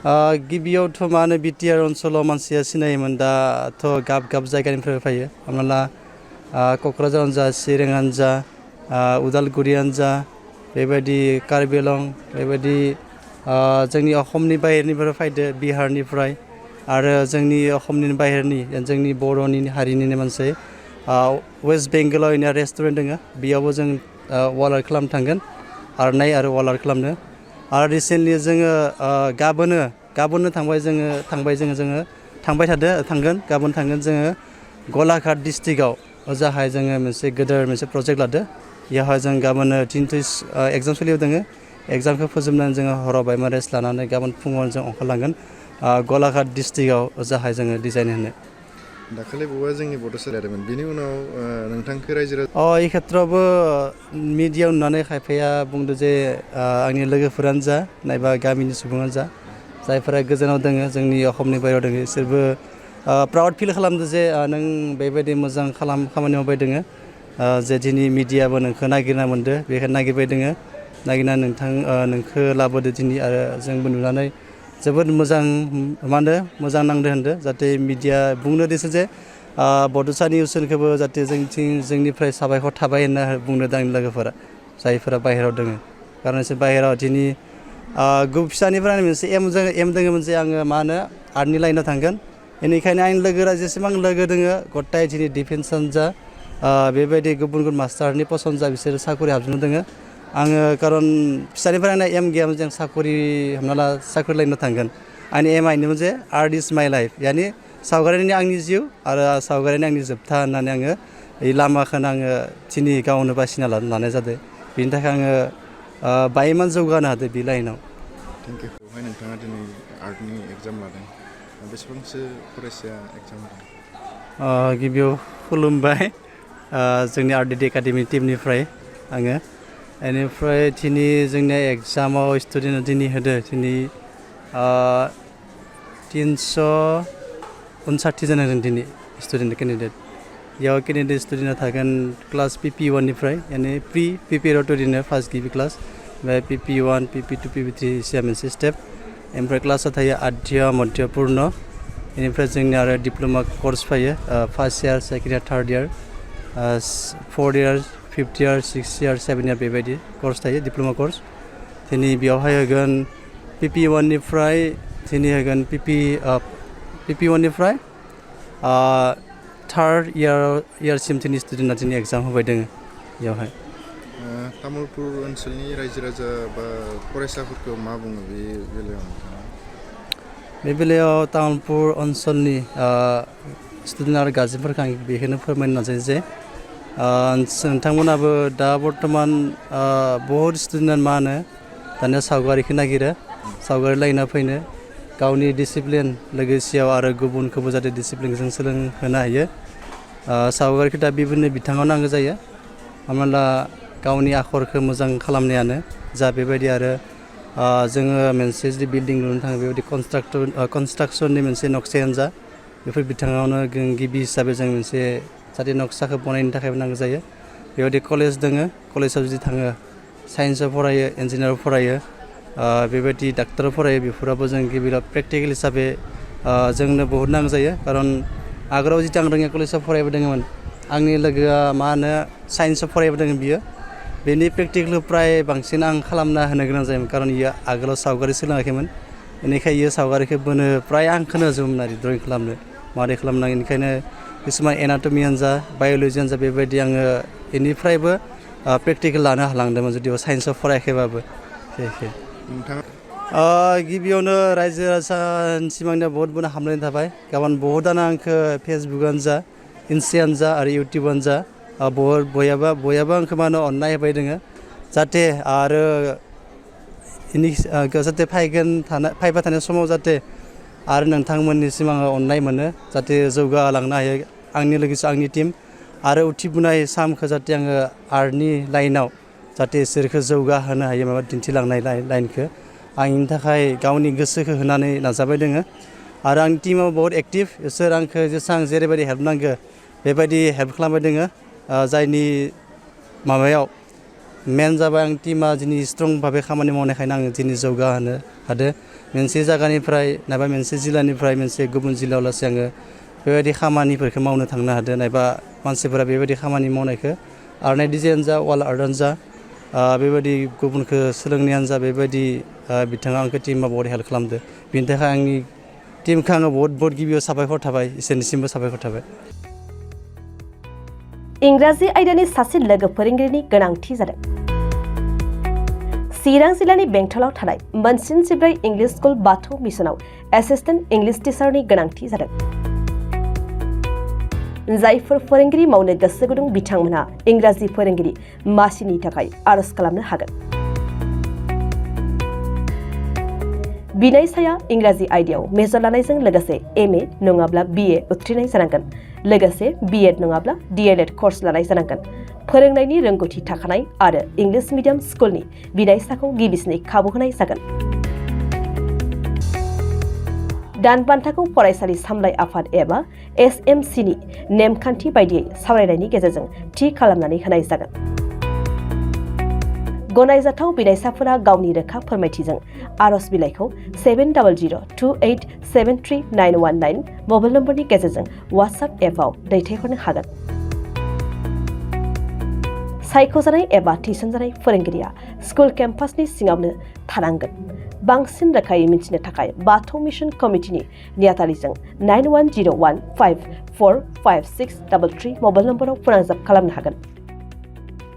गिबियावथ' मा होनो बिटिआर ओनसोलाव मानसिया सिनायोमोन दाथ' गाब गाब जायगानिफ्राय फैयो हमना ला क'क्राझारानो जा चिराङानो जा उदालगुरियानो जा बेबायदि कार्बि आलं बेबायदि जोंनि असमनि बाहेरनिफ्राय फैदो बिहारनिफ्राय आरो जोंनि असमनि बाहेरनि जोंनि बर'नि हारिनिनो मोनसे वेस्ट बेंगलाव रेस्टुरेन्ट दङ बेयावबो जों वाल आर्ट खालामनो थांगोन आर'नाइ आरो वाल आर्ट खालामनो आरो रिसेन्टलि जोङो गाबोननो थांबाय जोङो थांगोन गाबोन थांगोन जोङो गलाघाट डिस्ट्रिक्टआव ओजाहाय जोङो मोनसे गेदेर मोनसे प्रजेक्ट लादो बेयावहाय जों गाबोननो 3 एग्जाम सोलिबाय दङ एग्जामखौ फोजोबनानै जोङो हराव बायमा रेस्ट लानानै गाबोन फुङाव जों ओंखारलांगोन गलाघाट डिस्ट्रिक्टआव ओजाहाय जोङो डिजाइन होनो दाखालि बबेबा जोंनि बड'सा जादोंमोन बिनि उनाव नोंथांखौ रायजो ई खेत्रआवबो मिडियायाव नुनानै खायफाया बुंदो जे आंनि लोगोफोरानो जा नायबा गामिनि सुबुङानो जा जायफोरा गोजानाव दङ जोंनि असमनि बायहेरायाव दङ बिसोरबो प्राउड फिल खालामदो जे नों बेबायदि मोजां खामानि मावबाय दङ जे दिनै मिडियाबो नोंखौ नागिरना मोनदो बेखौ नागिरबाय दङ नागिरना नोंखौ लाबोदो दिनै आरो जोंबो नुनानै जोबोद मोजां नांदो होनदो जाहाथे मिडिया बुंनो दिसो जे बड'सा निउसखौबो जाहाथे जोंनिफ्राय साबायखर थाबाय होनना बुंनो आंनि लोगोफोरा जायफोरा बाहेरायाव दङ खारन एसे बाहेरायाव दिनै फिसानिफ्राय मोनसे एम दङमोन जे आङो आर्टनि लाइनाव थांगोन बेनिखायनो आंनि लोगोरा जेसेबां लोगो दङ गथाय दिनै डिफेन्सआनो जा बेबायदि गुबुन मास्टारनि पसन्द जा बिसोर साकरि हाबजोबनो दङ आङो खारन फिसानिफ्राय आंना एम गैयामोन जों साकरि हमना ला साकरि लाइनाव थांगोन आंनि एमआ बेनोमोन जे आर्ट इज माइ लाइफ यानि सावगारिनि आंनि जिउ आरो सावगारिनि आंनि जोबथा होननानै आङो बे लामाखौनो आङो दिनै गावनो बासिना लानाय जादों बेनि थाखाय आङो बायमान जौगानो हादों बे लाइनाव थेंक इउ बेवहाय नोंथाङा दिनै आर्टनि एग्जाम लादों बेसेबांसो फरायसाया एग्जाम होदों गिबियाव खुलुमबाय जोंनि आर्ट एकाडेमि टिमनिफ्राय आङो बेनिफ्राय दिनै जोंनिया एग्जामाव स्टुडेन्टआ दिनै होदो दिनै 359 जन होदों दिनै स्टुडेन्ट केन्डिडेट बेयाव केन्डिडेट स्टुडेन्टआ थागोन क्लास PP1 निफ्राय यानि प्रि प्रिपेरेटरिनो फार्स्ट गिबि क्लास ओमफ्राय PP1 PP2 PP3 सिया मोनसे स्टेप ओमफ्राय क्लासआ थायो आध्या मध्य पुर्ण बेनिफ्राय जोंनि आरो डिप्ल'मा कर्स फैयो first year second year third year 4 year 5th year 6th year 7 year बेबायदि कर्स थायो डिप्ल'मा कर्स दिनै बेयावहाय होगोन PP1 निफ्राय दिनै होगोन PP1 निफ्राय थार्ड इयारसिम दिनै स्टुडेन्टआ दिनै एग्जाम होबाय दङ बेयावहाय तामुलपुर ओनसोलनि रायजो राजा बा फरायसाफोरखौ मा बुङो बे बेलायाव नोंथाङा बे बेलायाव तामुलपुर ओनसोलनि स्टुडेन्ट आरो गार्जेनफोरखौ आं बेखौनो फोरमायनो नाजायो जे नोंथांमोनाबो दा बर्थमान बहुद स्टुडेन्टआनो दानिया सावगारिखौ नागिरो सावगारि लाइनाव फैनो गावनि डिसिप्लिन लोगोसेयाव आरो गुबुनखौबो जाहाथे डिसिप्लिनजों सोलोंहोनो हायो सावगारिखौ दा बिभिन्न बिथिङाव नांगौ जायो हमना ला गावनि आखरखौ मोजां खालामनायानो जा बेबायदि आरो जोङो मोनसे जुदि बिल्डिं लुनो थाङो बेबायदि कनस्ट्राक्सननि मोनसे नक्सायानो जा बेफोर बिथिङावनो गिबि हिसाबै जों मोनसे जाहाथे नक्साखौ बनायनो थाखायबो नांगौ जायो बेबायदि कलेज दङ कलेजाव जुदि थाङो साइन्सआव फरायो इन्जिनियाराव फरायो बेबायदि डाक्टराव फरायो बेफोरावबो जों गिबियाव प्रेक्टिकेल हिसाबै जोंनो बहुद नांगौ जायो खारन आगोलाव जितु आं रोङै कलेजाव फरायबोदोंमोन आंनि लोगोआ साइन्सआव फरायबोदों बियो बेनि प्रेक्टिकेलखौ फ्राय बांसिन आं खालामना होनो गोनां जायोमोन खारन इयो आगोलाव सावगारि सोलोङाखैमोन बेनिखायनो इयो सावगारिखौ बोनो फ्राय आंखौनो होजोबोमोन आरो ड्रयिं खालामनो मारै खालामनांगौ बेनिखायनो किसुमान एनाटमियानो जा बाय'लजियानो जा बेबायदि आङो बेनिफ्रायबो प्रेक्टिकेल लानो हालांदोंमोन जुदिअ साइन्सआव फरायाखैबाबो गिबियावनो रायजो राजानिसिम आंनिया बहुद हामलायनाय थाबाय गाबोन बहुदानो आंखौ फेसबुकआनो जा इन्स्टायानो जा आरो इउटुबानो जा बयहाबो आंखौ अननाय होबाय दोङो जाहाथे आरो जाहाथे फैबाय थानाय समाव जाहाथे आरो नोंथांमोननिसिम आङो अननाय मोनो जाहाथे जौगालांनो हायो आंनि लोगोसे आंनि टिम आरो उथिबोनाय सामखौ जाहाथे आङो आर्टनि लाइनाव जाहाथे इसोरखौ जौगाहोनो हायो माबा दिन्थिलांनाय लाइनखौ आं बेनि थाखाय गावनि गोसोखौ होनानै नाजाबाय दोङो आरो आंनि टिमाव बहुत एक्टिभ इसोर आंखौ जेसेबां जेरैबायदि हेल्प नांगौ बेबायदि हेल्प खालामबाय दोङो जायनि माबायाव मेन जाबाय आं टीमा दिनै स्ट्रं भाबै खामानि मावनायखायनो आङो दिनै जौगाहोनो हादों मोनसे जायगानिफ्राय नायबा मोनसे जिल्लानिफ्राय मोनसे गुबुन जिल्लायाव लासै आङो बेबायदि खामानिफोरखौ मावनो थांनो हादों नायबा मानसिफोरा बेबायदि खामानि मावनायखौ आरनाय डिजाइन जा वाल आर्टआनो जा बेबायदि गुबुनखौ सोलोंनायानो जा बेबायदि बिथाङा आंखौ टीमा बहुत हेल्प खालामदो बिनि थाखाय आंनि टीमखौ आङो बहुत गिबियाव साबायखर थाबाय इसोरनिसिमबो साबायखर थाबाय इंराजि आयदानि सासे लोगो फोरोंगिरिनि गोनांथि जादों चिरां जिल्लानि बेंटलाव थानाय मोनसिन 14 इंलिश स्कुल बाथौ मिसनाव एसिस्टेन्ट इंलिश टिचारनि गोनांथि जादों जायफोर फोरोंगिरि मावनो गोसो गुदुं बिथांमोनहा इंराजि फोरोंगिरि मासिनि थाखाय आरज खालामनो हागोन बिनायसाया इंराजि आयदायाव मेजर लानायजों लोगोसे एमए नङाब्ला बिए उथ्रिनाय जानांगोन लोगोसे बिएड नङाब्ला डीएलएड कर्स लानाय जानांगोन फोरोंनायनि रोंगौथि थाखानाय आरो इंलिश मिडियाम स्कुलनि बिनायसाखौ गिबिसिनै खाबु होनाय जागोन दानबान्थाखौ फरायसालि सामलाय आफाद एबा एसएमसिनि नेमखान्थि बायदियै सावरायनायनि गेजेरजों थि खालामनानै होनाय जागोन गनायजाथाव बिनायसाफोरा गावनि रोखा फोरमायथिजों आरज बिलाइखौ 7002873919 मबाइल नम्बरनि गेजेरजों वाट्सएप एपआव दैथायहरनो हागोन सायख'जानाय एबा थिसनजानाय फोरोंगिरिया स्कुल केम्पासनि सिङावनो थानांगोन बांसिन रोखायै मिथिनो थाखाय बाथौ मिशन कमिटिनि नेहाथारिजों 9101545633 मबाइल नम्बराव फोनांजाब खालामनो हागोन